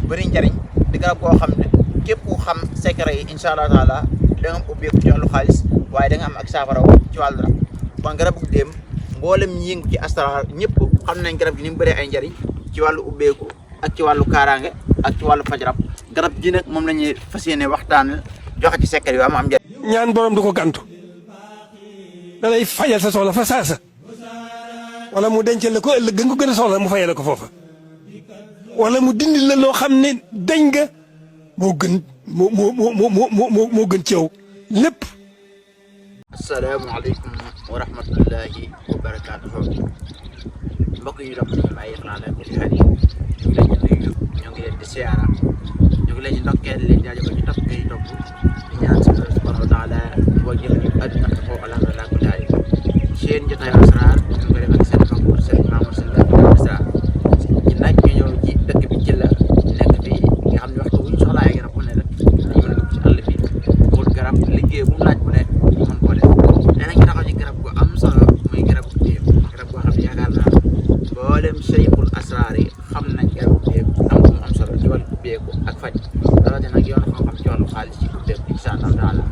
bëri njariñ di garab goo xam ne képp ku xam secret yi incha allah taala da nga am ubbeeku ci wàllu xaalis waaye da nga am ak saafara ci wàllu rab kon garabu déem mboolem ñi yëngu ci asrar ñëpp xam nañ garab gi ni mu bëree ay njariñ ci wàllu ubbeeku ak ci wàllu kaaraange ak ci wàllu faj rab garab ji nag moom la ñuy fas yéene waxtaan joxe ci secret yu am njariñ. ñaan borom du ko gàntu da lay fajal sa soxla fa saasa wala mu dencal la ko ëllëg nga ko gën a soxla mu fayal la ko foofa wala mu dindi la loo xam ne dañ nga moo gën moo gën ci yow lépp. asalaamaaleykum wa rahmatullahi wa barakaatuhu mbokk yi dox nañu bàyyi xel ala kulli haal ñu ngi leen di nuyu ñoo ngi leen di siyaara ñu ngi leen di ndokkeel leen jaajëfal ñu topp ngay topp di ñaan si subhanahu wa taala boo jël ñu àdduna ko ala kulli haal seen jotaay asraar ñu ngi def ak seen mbokk seen Mamour Sylla Asrar ñi nag ñu ñëw ci dëkk bi ci la nekk fi nga xam ne waxtu bu ñu soxlaa ay garab bu ne rek dañu mën a dugg ci àll bi pour garab liggéey bu mu laaj bu ne ñu mën koo def nee nañ taxaw ci garab gu am solo muy garabu déem garab goo xam ne yaakaar naa mboolem Cheikhul Asrar yi xam nañ garabu déem am ko mu am solo ci wàllu ubbeeku ak faj rawatina nag yoon xam-xam ci wàllu xaalis ci ubbeeku incha allah taala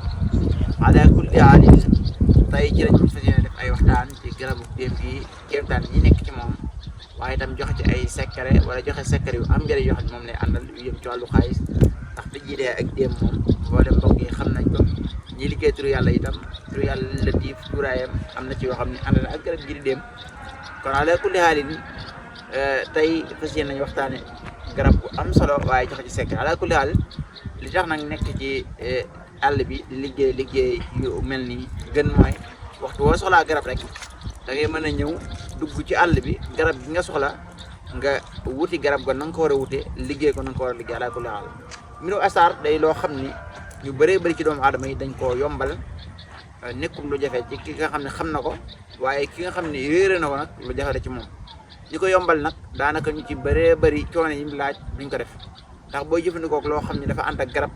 ala kulli haalin tey ci lañ fas yéene def ay waxtaan ci garabu déem gi kéemtaan yi nekk ci moom waaye itam joxe ci ay secret wala joxe secret yu am njëriñ yoo xam ne moom lay àndal yu yëm ci wàllu xaalis ndax fi jiidee ak déem moom mboolem mbokk yi xam nañ ko ñi liggéey turu yàlla itam turu yàlla Latiif turaayam am na ci yoo xam ne ànd na ak garab gi di déem kon ala kulli haalin tey fas yéene nañ waxtaane garab bu am solo waaye joxe ci secret ala kulli haal li tax nag nekk ci àll bi di liggéey yu mel nii gën mooy waxtu woo soxlaa garab rek da ngay mën a ñëw dugg ci àll bi garab gi nga soxla nga wuti garab ga na nga ko war a wute liggéey ko na nga ko war a liggéey ala kulli haal mbiru asraar day loo xam ni ñu bëree bëri ci doomu aadama yi dañ koo yombal nekkum lu jafe ci ki nga xam ne xam na ko waaye ki nga xam ne réere na ko nag lu jafe la ci moom ñi ko yombal nag daanaka ñu ci bëree bëri coono yi mu laaj duñ ko def ndax booy jëfandikoo loo xam ne dafa ànd ak garab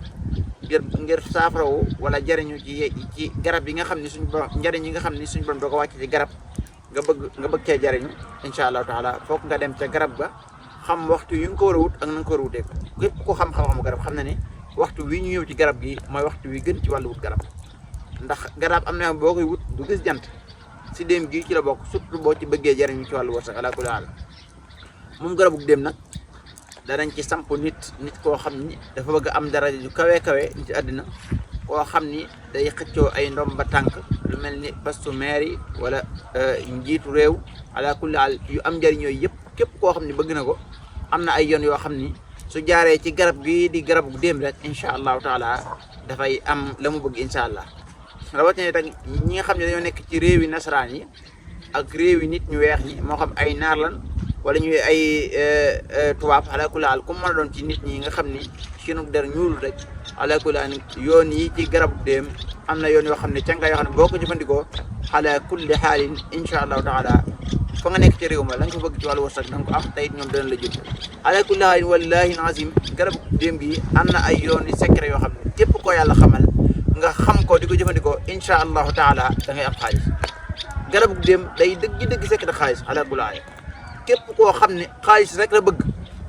ngir saafarawu wala jariñu ci garab yi nga xam ne suñu borom njariñ yi nga xam ne suñu borom doo ko wàcc ci garab nga bëgg cee jariñu incha allahu taala foog nga dem ca garab ga xam waxtu yu nga ko war a wut ak na nga ko war a wutee ko képp ko xam-xamu garab xam na ne waxtu wi ñu ñëw ci garab gi mooy waxtu wi gën ci wàllu wut garab ndax garab am na boo koy wut du gis jant si déem gi ci la bokk surtout boo ci bëggee jariñu ci wàllu wërsëg ala kulli haal moom garabu déem nag danañ ci samp nit koo xam ni dafa bëgg am daraja ju kawe ni ci àddina koo xam ni day xëccoo ay ndomba tànk lu mel ni poste maire wala njiitu réew ala kulli haal yu am njëriñ yooyu yëpp képp koo xam ni bëgg na ko am na ay yoon yoo xam ni su jaaree ci garab gi di garabu déem rek incha allahu taala dafay am la mu bëgg incha allah rawatina tak ñi nga xam ne dañoo nekk ci réewi nasaraan yi ak réewi nit ñu weex ñi moo xam ay naar lan wala ñuy ay tubaab ala kulli haal ku mën a doon ci nit ñi nga xam ni seenu der ñuul rek ala kulli haal yoon yi ci garabu déem am na yoon yoo xam ne canga yoo xam ne boo ko jëfandikoo ala kulli haalin incha allahu taala fa nga nekk ci réew ma la nga ko bëgg ci wàllu wërsëg da nga ko am tey ñoom dana la jël ala kulli haal wallahi azim garabu déem gi am na ay yoon yi secret yoo xam ne képp koo yàlla xamal nga xam ko di ko jëfandikoo incha allahu taala da ngay am xaalis garabu déem day dëgg secret xaalis ala kulli haal képp koo xam ne xaalis rek la bëgg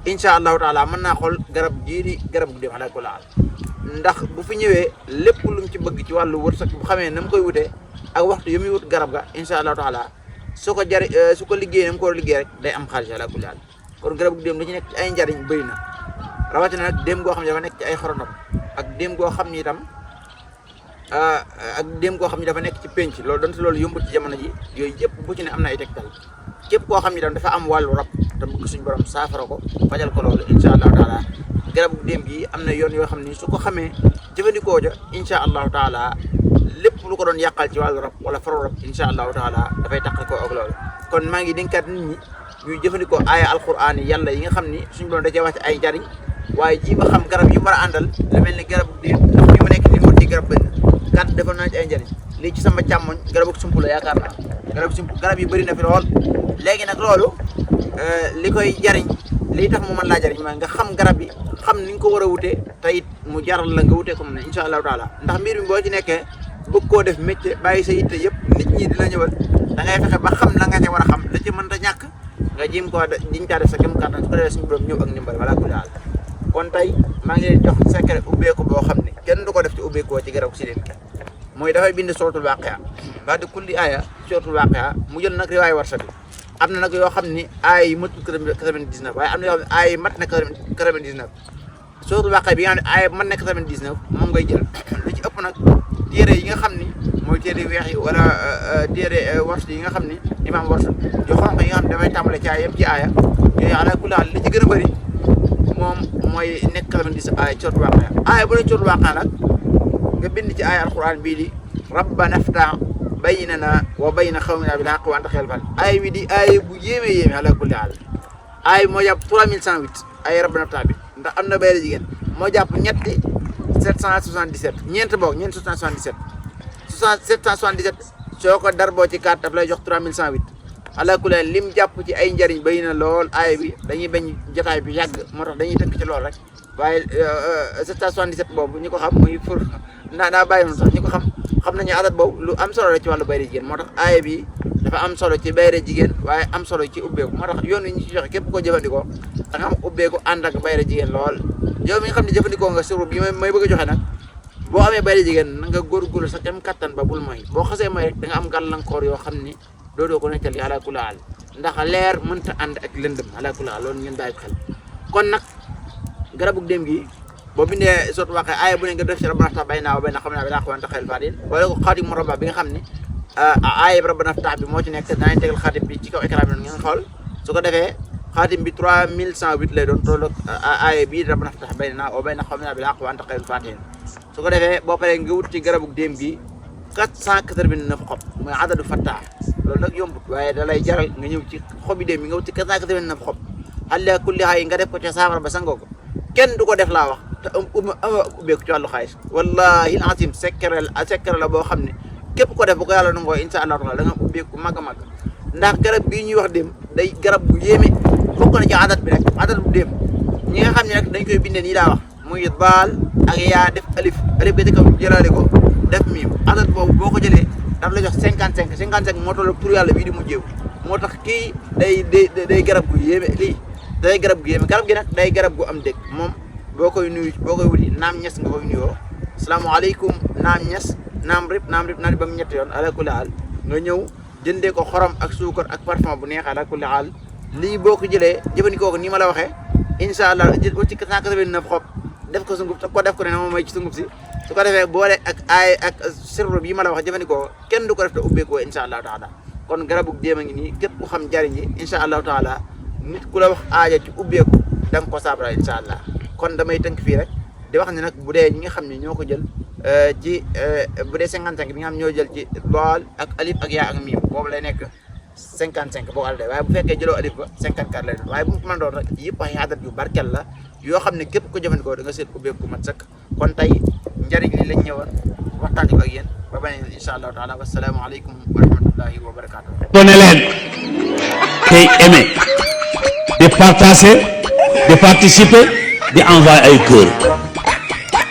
incha allahu taala mën naa xool garab jii di garabu déem ala kulli haal ndax bu fi ñëwee lépp lu mu ci bëgg ci wàllu wërsëg bu xamee na mu koy wutee ak waxtu yu muy wut garab ga incha allahu taala su ko liggéey na mu ko war a liggéey rek day am xaalis ala kulli haal kon garabu déem li ci nekk ci ay njariñ bëri na rawatina nag déem goo xam ne dafa nekk ci ay xorondom ak déem goo xam ni itam dafa nekk ci penc loolu donte loolu yombut ci jamono ji yooyu yëpp bu ci ne am na ay tegtal képp koo xam ne itam dafa am wàllu rab te bëgg suñu borom saafara ko fajal ko loolu incha allahu taala garabu déem gi am na yoon yoo xam ni su ko xamee jëfandikoo ja incha allahu taala lépp lu ko doon yàqal ci wàllu rab wala faru rab incha allahu taala dafay taqal ko ak loolu kon maa ngi dénkaat nit ñi ñuy jëfandikoo aaya alquran yi yàlla yi nga xam ni suñu borom da cee wàcc ay njariñ waaye ji ma xam garab yi war a àndal lu mel ni garabu déem ndax fi mu nekk nii moo ci garab bëri na kat defoon naa ci ay njariñ lii ci sama càmmoñ garabu sump la yaakaar naa garab yi bëri na fi lool léegi nag loolu li koy jariñ lii tax mu mën laa jariñ mooy nga xam garab yi xam ni nga ko war a wutee te it mu jaral la nga wutee ko moom ne incha allahu taala ndax mbir mi boo ci nekkee bëgg koo def métier bàyyi sa yitte yëpp nit ñi di la ñëwal da ngay fexe ba xam la nga ca war a xam la ci mënta ñàkk nga jéem koo jiñ caa def sa kem kàttan su ko defee suñu borom ñëw ak ndimbal wala kulli haal kon tey maa ngi leen jox secret ubbeeku boo xam ne kenn du ko def ci ubbeekoo ci garabu sidit mooy dafay bind suratul waqi'a ba'da kulli aaya suratul waqi'a mu jël nag riwaay warsa bi am na nag yoo xam ni aay yi matul 99 waaye am na yoo xam ne aay yi mat na 99 suratul waqi'a bi nga xam ne aay mat na 99 moom ngay jël li ci ëpp nag téere yi nga xam ni mooy téere weex yi wala téere wars yi nga xam ni imaam wars yu xonq yi nga xam ne dafay tàmbale ci aaya yem ci aaya yooyu ala kulli haal li ci gën a bëri moom mooy nekk 99 aaya suratul waqi'a aaya bu ne suratul waqi'a nag nga bind ci aaya alquran bii di rabbana iftah baynana wa bayna qawmina bil haqq wa anta khayrul faatihiin aaya bi di aaya bu yéeme ala kulli haal aaya bi moo jàpp 3108 aaya rabbana iftah bi ndax am na bayre jigéen moo jàpp ñetti 777 ñeent 777 777 soo ko darboo ci 4 daf lay jox 3108 ala kulli haal lim jàpp ci ay njariñ bay na lool aaya bi dañuy bañ jotaay bi yàgg moo tax dañuy tënk ci lool rek waaye 777 boobu ñi ko xam muy pour naa bàyyi noonu sax ñi ko xam nañu adat boobu lu am solo la ci wàllu bayre jigéen moo tax aaya bi dafa am solo ci bayre jigéen waaye am solo ci ubbeeku moo tax yoon wi ñu ci joxe képp koo jëfandikoo da nga am ubbeeku ànd ak bayre jigéen lool yow mi nga xam ne jëfandikoo nga suru bi may bëgg a joxe nag boo amee bayre jigéen na nga góorgóorlu sa kem kattan ba bul mooy boo xasee mooy rek da nga am gàllankoor yoo xam ni doodoo ko nekkal yi ala kulli haal ndax leer mënta ànd ak lëndëm ala kulli haal loolu ngeen bàyyi ko xel kon nag garabu dem gi boo bindee suratul waqi'a aaya bu ne nga def ci rabbana iftah baynana wa bayna qawmina bil haqqi wa anta khayrul faatihiin wala ko xaatim murabba bi nga xam ne aaya bi rabbana iftah bi moo ci nekk danañ tegal xaatim bi ci kaw écran bi noonu ngeen xool su ko defee xaatim bi 3108 lay doon tolloog aaya bii rabbana iftah baynana wa bayna qawmina bil haqqi wa anta khayrul faatihiin su ko defee boo paree nga wut ci garabu dem gi 489 xob mooy adadu fattah loolu nag yombut waaye da lay jaral nga ñëw ci xobi dem bi nga wut ci 489 xob ala kulli haal nga def ko ca saafara ba sangoo ko kenn du ko def laa wax te ubbeeku ci wàllu xaalis wallahi al-azim secret la boo xam ne képp ko def bu ko yàlla nangoo insha allah taala da nga ubbeeku mag a mag ndax garab bii ñuy wax dem day garab bu yéeme bokk na ci adat bi rek adat bu dem ñi nga xam ne nag dañ koy bindee nii daa wax muy daal ak yaa def alif bi ci kaw jëlaale ko def miim adat boobu boo ko jëlee daf la jox 55 moo toll tur yàlla bii di mujjeewu moo tax kii day garab gu yéeme lii day garab gu yéeme garab gi nag day garab gu am dégg moom boo koy wuti naam ñes nga koy nuyoo salaamaaleykum naam ñes naam rib naan ba mu ñetti yoon ala kulli haal nga ñëw jëndee ko xorom ak suukar ak parfum bu neex ala kulli haal lii boo ko jëlee jëfandikoo ko nii ma la waxee incha allah jël ko ci 489 xob def ko sunguf ko def ko ne moom mooy ci sunguf si su ko defee boole ak aay ak sirru bi ma la wax jëfandikoo kenn du ko def te ubbeekoo incha allahu taala kon garabu déem a ngi nii képp ku xam njariñ yi incha allahu taala nit ku la wax aaja ci ubbeeku da nga ko saabara incha allah kon damay tënk fii rek di wax ne nag bu dee ñi nga xam ne ñoo ko jël ci bu dee 55 bi nga xam ñoo jël ci daal ak alif ak yaa ak miim boobu lay nekk 55 boo ko àllee waaye bu fekkee jëloo alif ba 54 lay doon waaye bu mu mën doon rek yëpp ay adat yu barkel la yoo xam ne képp ko jëfandikoo da nga seet ubbeeku mat sëkk kon tey njariñ li lañ ñëwoon waxtaan ko ak yéen ba beneen incha allahu taala wassalaamu aleykum wa rahmatullahi wa barakatuh. Donnez leen tey aimer de partager de participer di envoyer ay cœur